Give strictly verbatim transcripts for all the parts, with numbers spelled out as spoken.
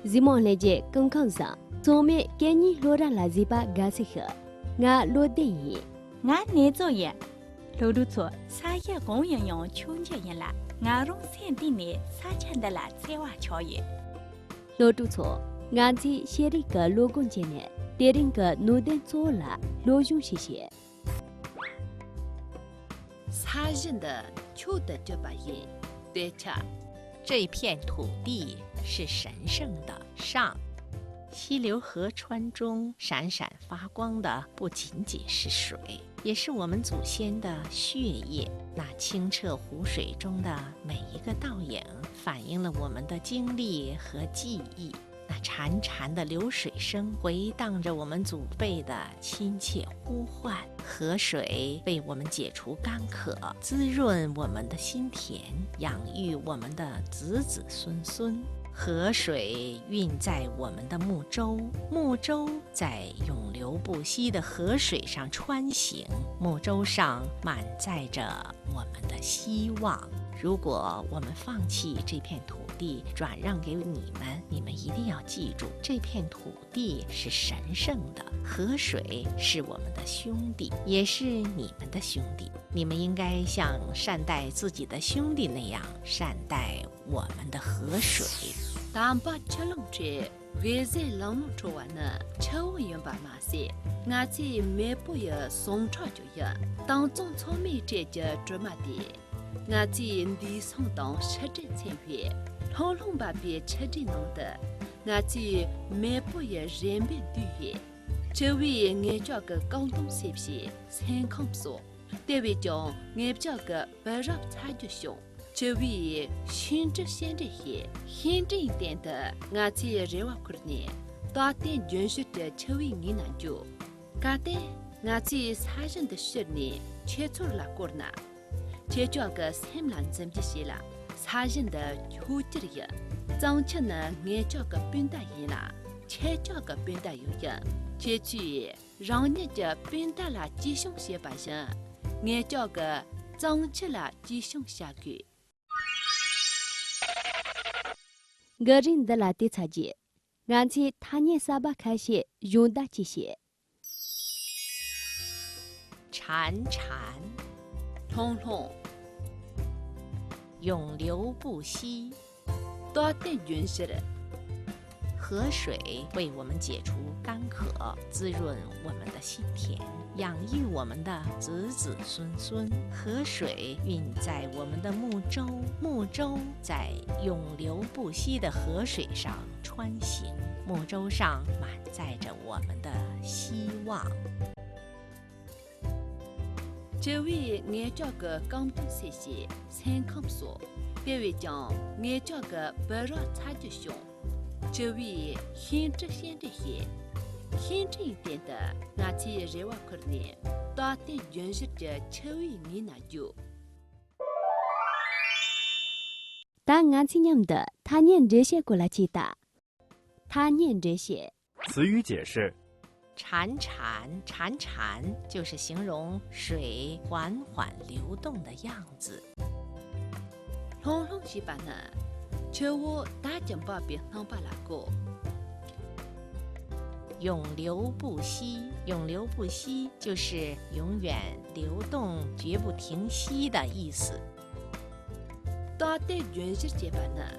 གཟིགས་མོ་ལྷན་རྒྱས་སྐུ་ཁམས་བཟང་། ཚང་མས་སྐད་གཉིས་སློབ་གྲྭ་ལ་གཟིགས་པ་དགའ་བསུ་ཞུ། ང་བློ་བདེ་ཡིན། ང་ནེ་ཙོ་ཡིན། སློབ་ཕྲུག་ཚོ། ས་གཞི་གང་ཡིན་ཡང་ཆུང་ཆུང་ཡིན་ལ། ང་རང་སེམས་གཏིང་ནས་ས་ཆ་འདི་ལ་བརྩེ་བ་ཆགས་ཡོད། སློབ་ཕྲུག་ཚོ། ང་ཚོས་ཤེས་རིག་གི་བློ་སྒོ་འབྱེད་ནས་དེ་རིང་གི་ནུས་ལྡན་གཙོ་བོ་ལ་སློབ་སྦྱོང་ཞིག་བྱེད། 他认的就得这把音，对恰。这片土地是神圣的，上。溪流河川中闪闪发光的不仅仅是水，也是我们祖先的血液。那清澈湖水中的每一个倒影，反映了我们的经历和记忆。那潺潺的流水声回荡着我们祖辈的亲切呼唤。河水为我们解除干渴，滋润我们的心田，养育我们的子子孙孙。河水运载我们的木舟，木舟在永流不息的河水上穿行，木舟上满载着我们的希望。如果我们放弃这片土地，转让给你们，你们一定要记住，这片土地是神圣的，河水是我们的兄弟，也是你们的兄弟。你们应该像善待自己的兄弟那样善待我们的河水。 དམ་པ་ཆུ་ཀླུང་ཁྲོད་དབུས་གཟའ་གླིང་ལུང་ཁྲོ་བ་ནི་ཆུ་བོ་ཡིན་པ་མ་ཟད། ང་ཚོའི་མེས་པོ་ཡི་ཟུངས་ཁྲག་ཀྱང་ཡིན། དྭངས་གཙང་ཚང་མའི་གྲས་ཀྱི་གྲིབ་མ་དེ། ང་ཚོའི་འདས་སོང་དང་ཕྱི་དྲིལ་མཚན་བའི་ལྷུང་ལྷུང་འབབ་པའི་ཆུ་དྲིའི་ནང་དུ། ང་ཚོའི་མེས་པོ་ཡི་རེ་འབོད་འདུས་ཡོད། ཆུ་བོའི་ངེད་ཅག་གི་རྐང་དུང་སེ་བྱས་སེམས་ཁམས་སོགས། དེ་བས་ཀྱང་ངེད་ཅག་གི་བུ་རབས་ཚ་རྒྱུད་བྱུང་། ཆུ་བོའི་ཤིང་གྲུ་བཤད་འདྲི་ཞེས་ཤིང་གྲུའི་སྟེང་དུ་ང་ཚོས་རེ་བ་ཁུར་ནས། རྟག་བརྟན་རྒྱུན་བཞུད་ཀྱི་ཆུ་བོའི་ངོས་ན་འཇུག། གལ་ཏེ་ང་ཚོས་ས་གཞི་འདི་ཕྱིར་ནས་ཁྱེད་ཚོར་ལ་བསྐོར་ན། ཁྱེད་ཅག་གི་སེམས་ལ་འཛིན་རྒྱུ་བྱེད་ལ། ས་གཞི་འདི་ཁྱོད་ཀྱི་ཡིན། གཙང་ཆུ་ནི་ངེད་ཅག་གི་སྤུན་ཟླ་ཡིན་ལ། ཁྱེད་ཅག་གི་སྤུན་ཟླ་ཡང་ཡིན། ཁྱེད་ཚོས་རང་ཉིད་ཀྱི་སྤུན་ཟླ་ལ་གཅེས་སྐྱོང་བྱེད་པ་བཞིན། ངེད་ཅག་གི་གཙང་ཆུ་ལ་གཅེས་སྐྱོང་བྱ་དགོས། འགའ་རེས་འདི་ལ་བལྟས་ཚར་རྗེས། ང་ཚོས་ཐ་སྙད་གསར་པ་ཁ་ཤས་སྦྱོང་བརྡར་གྱིས་བཤད། 潺潺། ལྷུང་ལྷུང་། 永流不息。 རྟག་བརྟན་རྒྱུན་བཞུད། 河水为我们解除干渴，滋润我们的心田，养育我们的子子孙孙。河水运载我们的木舟，木舟在永流不息的河水上穿行，木舟上满载着我们的希望。 ཆུ་བོས་ངེད་ཅག་གི་རྐང་དུང་སེ་བྱས་སེམས་ཁམས་སོགས། དེ་བས་ཀྱང་ངེད་ཅག་གི་བུ་རབས་ཚ་རྒྱུད་བྱུང་། ཆུ་བོའི་ཤིང་གྲུ་བཤད་འདྲི་ཞེས་ཤིང་གྲུའི་སྟེང་དུ་ང་ཚོས་རེ་བ་ཁུར་ནས། རྟག་བརྟན་རྒྱུན་བཞུད་ཀྱི་ཆུ་བོའི་ངོས་ན་འཇུག། ད་ང་ཚོས་མཉམ་དུ་ཐ་སྙད་འགྲེལ་བཤད་སྐོར་ལ་ཅིག་ལྟ། 他念这些。词语解释：潺潺，潺潺就是形容水缓缓流动的样子。 ལྷུང་ལྷུང་ཞེས་པ་ནི་ཆུ་བོ་དལ་གྱིས་འབབ་པའི་སྣང་བ་ལ་གོ། 永流不息，永流不息就是永远流动、绝不停息的意思。 རྟག་བརྟན་རྒྱུན་བཞུད་ཅེས་པ་ནི།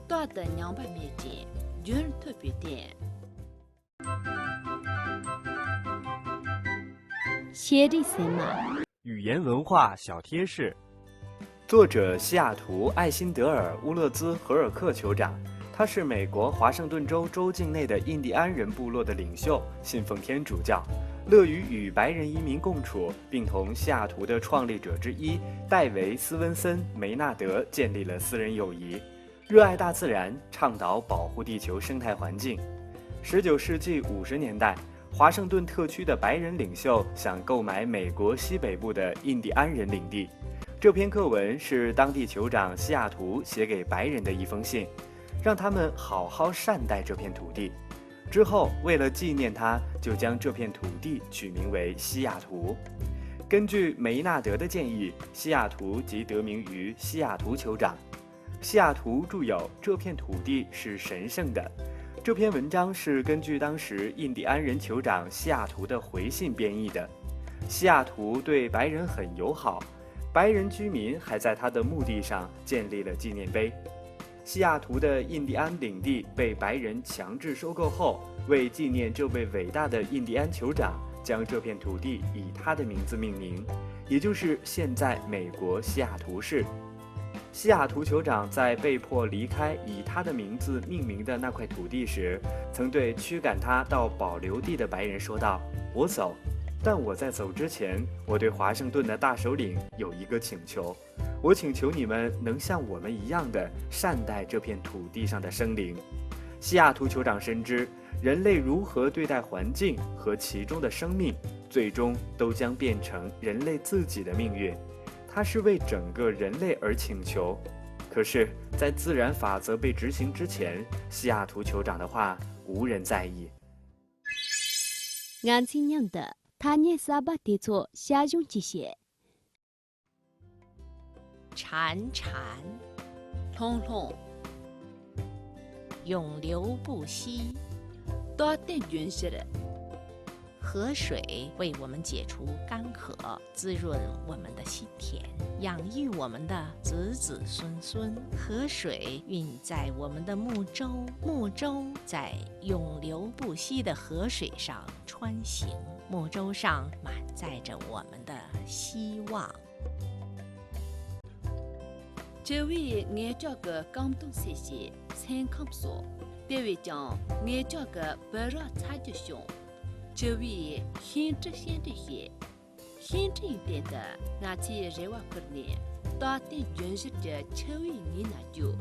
རྟག་ཏུ་ཉམས་པ་མེད་ཅིང་རྒྱུན་མཐུད་པའི་རྟེན། 写这些嘛。 语言文化小贴士。作者西雅图艾辛德尔乌勒兹荷尔克酋长，他是美国华盛顿州州境内的印第安人部落的领袖，信奉天主教，乐于与白人移民共处，并同西雅图的创立者之一戴维·斯温森·梅纳德建立了私人友谊。热爱大自然，倡导保护地球生态环境。十九世纪五十年代，华盛顿特区的白人领袖想购买美国西北部的印第安人领地。这篇课文是当地酋长西雅图写给白人的一封信，让他们好好善待这片土地。之后，为了纪念他，就将这片土地取名为西雅图。根据梅纳德的建议，西雅图即得名于西雅图酋长。 西雅图著有《这片土地是神圣的》，这篇文章是根据当时印第安人酋长西雅图的回信编译的。西雅图对白人很友好，白人居民还在他的墓地上建立了纪念碑。西雅图的印第安领地被白人强制收购后，为纪念这位伟大的印第安酋长，将这片土地以他的名字命名，也就是现在美国西雅图市。西雅图酋长在被迫离开以他的名字命名的那块土地时，曾对驱赶他到保留地的白人说道：“我走，但我在走之前，我对华盛顿的大首领有一个请求。我请求你们能像我们一样的善待这片土地上的生灵。”西雅图酋长深知，人类如何对待环境和其中的生命，最终都将变成人类自己的命运。他是为整个人类而请求。可是，在自然法则被执行之前，西雅图酋长的话无人在意。 ང་ཚོས་མཉམ་དུ་ཐ་སྙད་གསར་པ་དེ་ཚོ་ཞལ་བཞུགས་ཀྱིས་བཤད། 潺潺，ལྷུང་ལྷུང་། 永流不息， ཏོག་ཏན་རྒྱུན་ཞིར། 河水为我们解除干渴，滋润我们的心田，养育我们的子子孙孙。河水运在我们的木舟，木舟在永流不息的河水上穿行，木舟上满载着我们的希望。 འཆི་བས་ངེད་ཅག་གི་རྐང་དུང་སེལ་བྱེད་སེམས་ཁམས་གསོ། དེ་བས་ཀྱང་ངེད་ཅག་གི་བུ་རབས་ཚ་རྒྱུད་སྐྱོང་། འཆི་བས་ཤིང་གྲུ་བཤན་འདྲེ་བྱེད། ཤིང་གྲུའི་སྟེང་དུ་ང་ཚོས་རེ་བ་ཁུར་ནས། ཏོག་ཏན་རྒྱུན་ཞིར་གྱི་འཆི་བའི་ངོས་ན་རྒྱུག།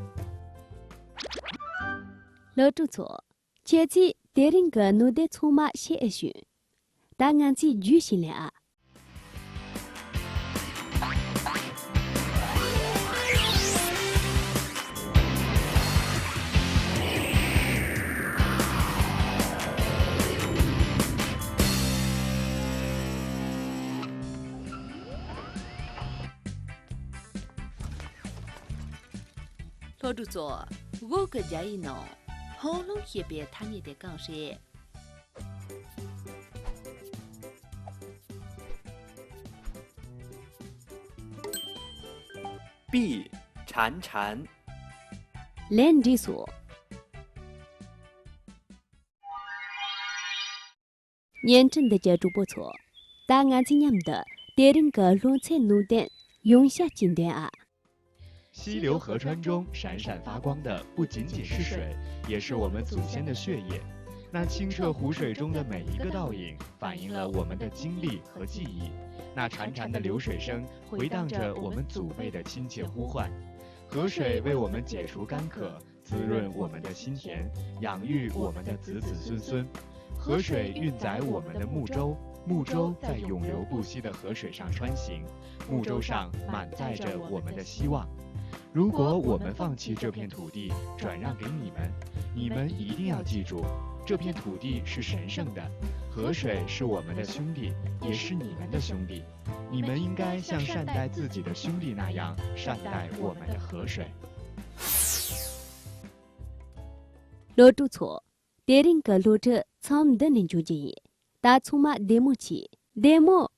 སློབ་ཕྲུག་ཚོ། ཁྱེད་ཚོས་དེ་རིང་གི་སྣོད་ལྡན་ཚང་མ་ཤེས་ཨེ་བྱུང་། ད་ང་ཚོས་རྒྱུས་ཤིག་ལེན་ཨ། སློབ་ཕྲུག་ཚོ། འོག་གི་རྒྱ་ཡིག་ནང་ལྷུང་ལྷུང་ཞེས་པའི་ཐ་སྙད་དེ་གང་རེད། པི། 潺潺། ལན་འགྲིག་སོང་། བརྙན་འཕྲིན་འདི་གའི་གྲོགས་པོ་ཚོ། ད་ང་ཚོས་མཉམ་དུ་དེ་རིང་གི་ལྷུང་ཚན་སྣོད་ལྡན་ཡོང་ཤ་གཅིག་འདོན་ཨ། 溪流河川中闪闪发光的不仅仅是水，也是我们祖先的血液。那清澈湖水中的每一个倒影，反映了我们的经历和记忆。那潺潺的流水声，回荡着我们祖辈的亲切呼唤。河水为我们解除干渴， 滋润我们的心田，养育我们的子子孙孙。河水运载我们的木舟，木舟在永流不息的河水上穿行，木舟上满载着我们的希望。如果我们放弃这片土地，转让给你们，你们一定要记住，这片土地是神圣的，河水是我们的兄弟，也是你们的兄弟。 你们应该像善待自己的兄弟那样善待我们的河水。 སློབ་ཕྲུག་ཚོ། དེ་རིང་གི་སློབ་ཁྲིད་མཚམས་འདི་ནས་འཇོག་རྒྱུ་ཡིན། ད་ཚང་མ་བདེ་མོ་བྱོས། བདེ་མོ།